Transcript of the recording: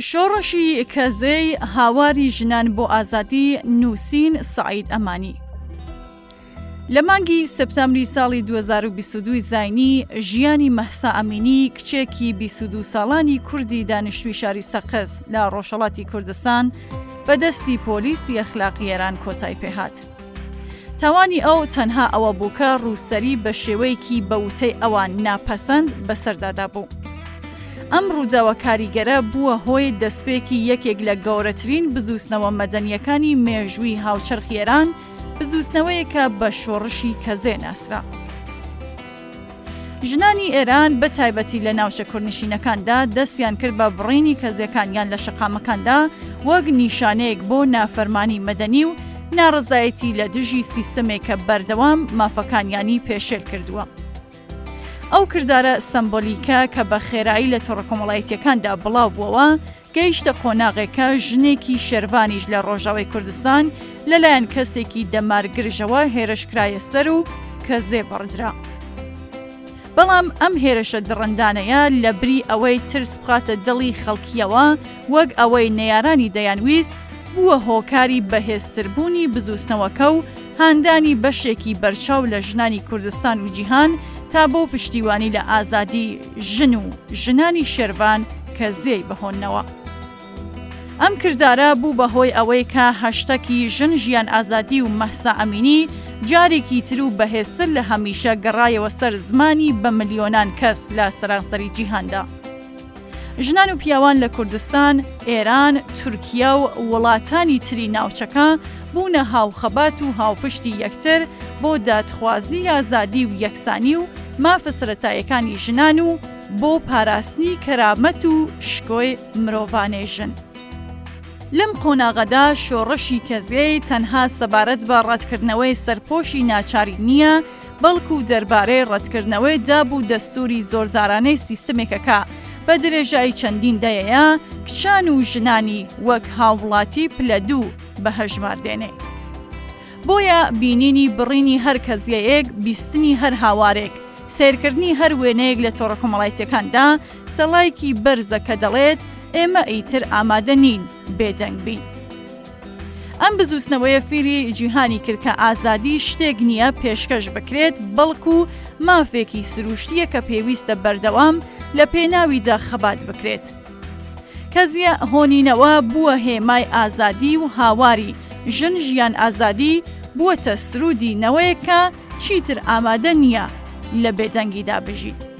شۆڕشی کەزێی هاواری ژنان بۆ ئازادی نووسین سەعید ئەمانی. لە مانگی سپتامبری ساڵی 2022 زاینی، ژیانی مەهسا ئەمینی، کچێکی 22 ساڵانی کوردی دانیشتووی شاری سەقز لە ڕۆژهەڵاتی کوردستان بە دەستی پۆلیسی ئەخلاقی ئێران کۆتای پێهات. تاوانی ئەو تەنها ئەوە بوو کە ڕووسەری بە شێوەیەکی بە وتەی ئەوان ناپەسەند بەسەردا دابوو. ئەم ڕووداوە کاریگەرە بووە هۆی دەستپێکی یەکێک لە گەورەترین بزووتنەوە مەدەنییەکانی مێژووی هاوچەرخی ئێران، بزووتنەوەیەک کە بە شۆڕشی کەزێ ناسرا. ژنانی ئێران بە تایبەتی لە ناوچە کوردنشینەکاندا دەستیان کرد بە بڕینی کەزیەکانیان لە شەقامەکاندا وەک نیشانەیەک بۆ نافەرمانی مەدەنی و ناڕەزایەتی لە دژی سیستەمێک کە بەردەوام مافەکانیانی پێشێل کردووە. ئەو کردارە سەمبۆلیکە کە بە خێرایی لە تۆڕە کۆمەڵایەتییەکاندا بڵاو بووەوە، گەیشتە قۆناغێک کە ژنێکی شێرڤانیش لە ڕۆژاوای کوردستان لەلایەن کەسێکی دەمارگرژەوە هێرش کرایە سەر و کەزێ بڕدرا. بەڵام ئەم هێرشە دڕندانەیە لەبری ئەوەی ترس بخاتە دڵی خەڵکییەوە وەک ئەوەی نەیارانی دەیانویست، بووە هۆکاری بەهێزتربوونی بزووتنەوەکە و هاندانی بەشێکی بەرچاو لە ژنانی کوردستان و جیهان تا بۆ پشتیوانی لە ئازادی ژن و ژنانی شێرڤان کە زێی بهۆننەوە. ئەم کردارە بوو بە هۆی ئەوەی کە هەشتەکی ژن ژیان ئازادی و مەهسا ئەمینی جارێکی تر و بەهێزتر لە هەمیشە گەڕایەوە سەر زمانی بە ملیۆنان کەس لە سەرانسەری جیهاندا. ژنان و پیاوان لە کوردستان، ئێران، تورکیا و وڵاتانی تری ناوچەکە بوونە هاوخەبات و هاوپشتی یەکتر بۆ دادخوازی ئازادی و یەکسانی و مافە سەرەتایەکانی ژنان و بۆ پاراستنی کەرامەت و شکۆی مرۆڤانەی ژن. لەم قۆناغەدا شۆڕشی کەزێی تەنها سەبارەت بە ڕەتکردنەوەی سەرپۆشی ناچاری نییە، بەڵکو دەربارەی ڕەتکردنەوەی داب و دەستووری زۆردارانەی سیستمێکە کە بە درێژایی چەندین دەیەیە کچان و ژنانی وەک هاووڵاتی پلە دوو بە هەژمار دێنێ. بۆیە بینینی بڕینی هەر کەزیەیەک، بیستنی هەر هاوارێک، سەیرکردنی هەر وێنەیەک لە تۆڕە کۆمەڵایتیەکاندا سەڵایکی بەرزە کە دەڵێت ئێمە ئیتر ئامادە نین بێدەنگ بین. ئەم بزووتنەوەیە فیری جیهانی کرد کە ئازادی شتێک نییە پێشکەش بکرێت، بەڵکو مافێکی سروشتییە کە پێویستە بەردەوام لە پێناویدا خەبات بکرێت. کەزیە هۆنینەوە بووە هێمای ئازادی و هاواری ژن ژیان ئازادی بووەتە سروودی نەوەیەک کە چیتر ئامادە نییە لە بێدەنگیدا بژیت.